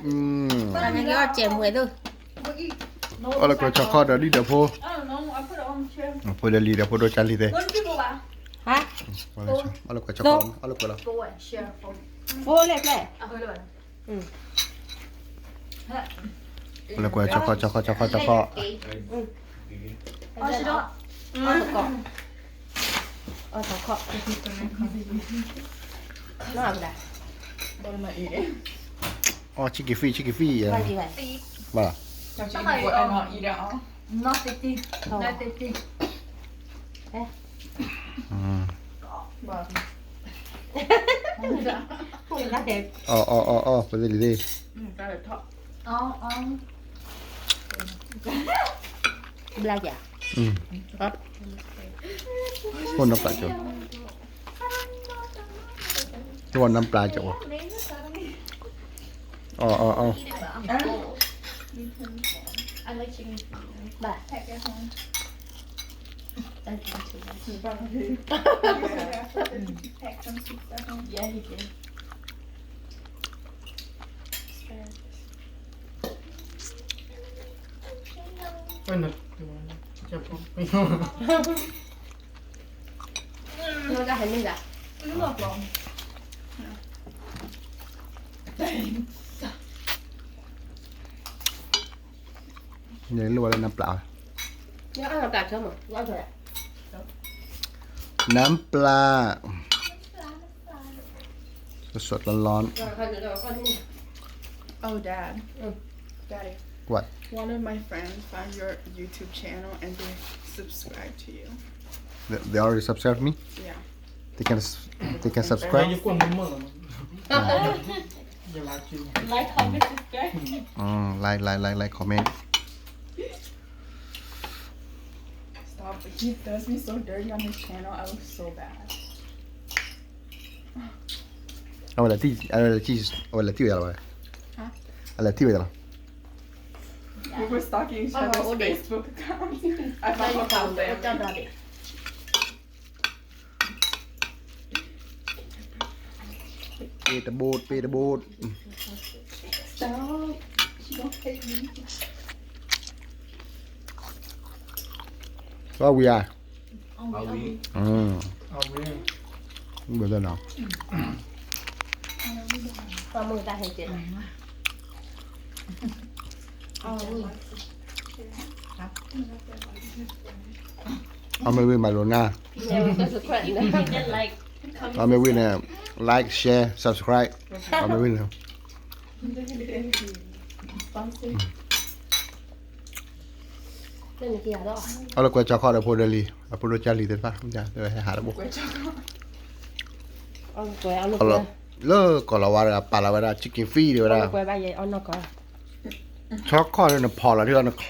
အီၣ်လၢကွဲးဆီခီၣ်ဒီးလံၣ်ဒီးဖိ, ဖိဒီးလံၣ်ဒီးဖိဒိၣ်ကၢ်လံၣ်သ့ၣ်, အီၣ်လၢကွဲးဆီခီၣ်, အီၣ်လၢကွဲးလၢ်ဖျဲၣ်, အီၣ်လၢကွဲးဆီခီၣ်, ဆီခီၣ်, ဆီခီၣ်, ဆီခီၣ်, အီၣ်ဆီခီၣ်, အီၣ် chicken feet, chicken feet, ဘၣ်, အီၣ် အီၣ် အီၣ် အီၣ် ဖိဒီးလံၣ်သ့ၣ်, ဘျါက့ၤ, အိၣ်နပျၢ်ကၠိ, အိၣ်နပျၢ်ကၠိ, အီၣ် အီၣ် အီၣ်,နလိၣ်ဝဲလၢနပျၢ်, နပျၢ်, စးလီၤ, Oh, Dad. Daddy. What? One of my friends found your YouTube channel and they subscribe to you. They, they already subscribed me? Yeah. They can, they can subscribe? Like, comment, subscribe. Mm, like, like, like, like, comment. Stop. He does me so dirty on his channel. I look so bad. အဝဲလဲၤထံၣ်, အဝဲလဲၤထံၣ်, အဝဲလဲၤထံၣ်ဝဲဒၣ်လီၤဝဲ, အလဲၤထံၣ်ဝဲဒၣ်လီၤ. We were stalking each other's Facebook accounts. I found the whole family. ပ့တဘိတ်, ပ့တဘိတ်. Stop. She don't hate me. ဝံၤဧါ. အဝံၤ, ဘၣ်လၢနီၤ, အီၣ်မ့ၢ်ဝံၤမၤလိာ်နၤ, အီၣ်မ့ၢ်ဝံၤန့ၣ် like, share, subscribe, အီၣ်မ့ၢ်ဝံၤန့ၣ် အီၣ်လၢကွဲးဆီခီၣ်ဒီးဖိဒီးလံၣ်, အဖိဒိၣ်ကၢ်လံၣ်သ့ၣ်တဖၣ်, ဟဲဟးတဘိ, လၢကီၢ်လီၤဝါတဂၤပာ်လီၤဝဲဒၣ် chicken feet ဒၣ်ဝဲဒၣ်, ဆီခီၣ်ဒီးနဖီၣ်လီၤထံၣ်အီၤ နချီထံၣ်အီၤ နအီၣ်ထီၣ်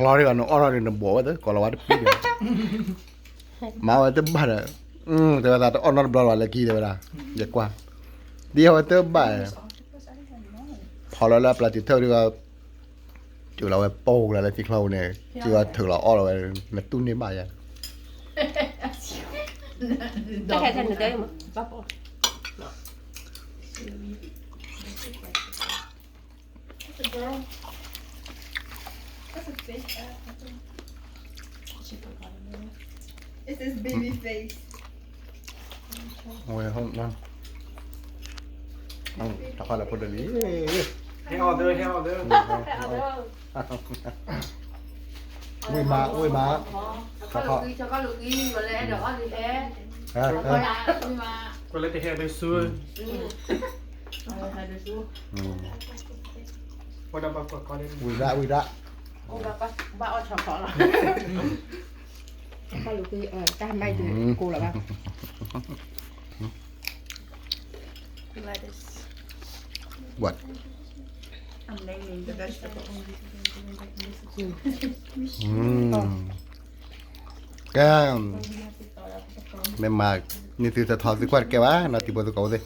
ဒီးနဘိးဝဲသ့ၣ် ကီၢ်လီၤဝါတပံၤဒီး မၤဝဲတဘၣ်ဒီး, တဲဝဲဒၣ်တအီၣ်နီတဘျီလၢၤဘၣ်လၢခံတဲဝဲဒၣ်, ယကွၢ်, ဒ်အဝဲတဘၣ်, ဖီၣ်လီၤလၢအပျၢ်တံာ်ထၢၣ်ဒ်အီၤ, စၢၤလီၤဝဲပိာ်လီၤလၢထံချီပူၤန့ၣ်, စၢၤဝဲထုးလီၤအီၣ်လီၤဝဲ, နတူၢ်န့ၢ်ဘၣ်ယၤ, တၢ်ခဲခဲန့ၣ်တဲ, ဘၣ်ပိာ် That's a girl. That's a fake ass. I think. She forgot about it. It's this baby face. ဝဲ ဟဲအီၣ်ဒီးဖိဒီးလံၤ, ဟဲအီၣ်ဒီး ဟဲအီၣ်ဒီး, ဝံၤမး ဝံၤမး, ဆီခီၣ်, ဆီခီၣ်လီၤ, ဆီခီၣ်လီၤ, ဝံၤမး, ကွၢ်လၢတဟဲဒီးဆူ ဝံၤဒၣ် ဝံၤဒၣ်, ဘၣ်အီၣ်ဆီခီၣ်လီၤ, ဆီခီၣ်လီၤ, တၢ်မၤဒုးကိးလီၤဘၣ်, lettuce. What? I'm naming the vegetable. ကဲ, မ့ၢ်မၤန့ၢ်သုတထီ သုကွၢ်တကဲဘၣ်နီၤ, တံၤဖိသကိးဖိသ့ၣ်,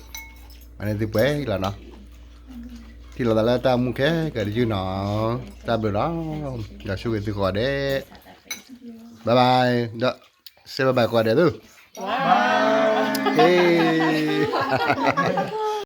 မၤန့ၢ်သုပှဲၤလီၤနီၤ, ထံၣ်လိာ်သးလၢတၢ်မူခဲကဒုးယုၢ်နီၤ, တၢ်ဘျုးလီၤ, ဒီးဆူဂ့ၤသုကိးဂၤဒဲး, bye bye, ဒီး say bye bye ကိးဂၤဒဲးသု, bye.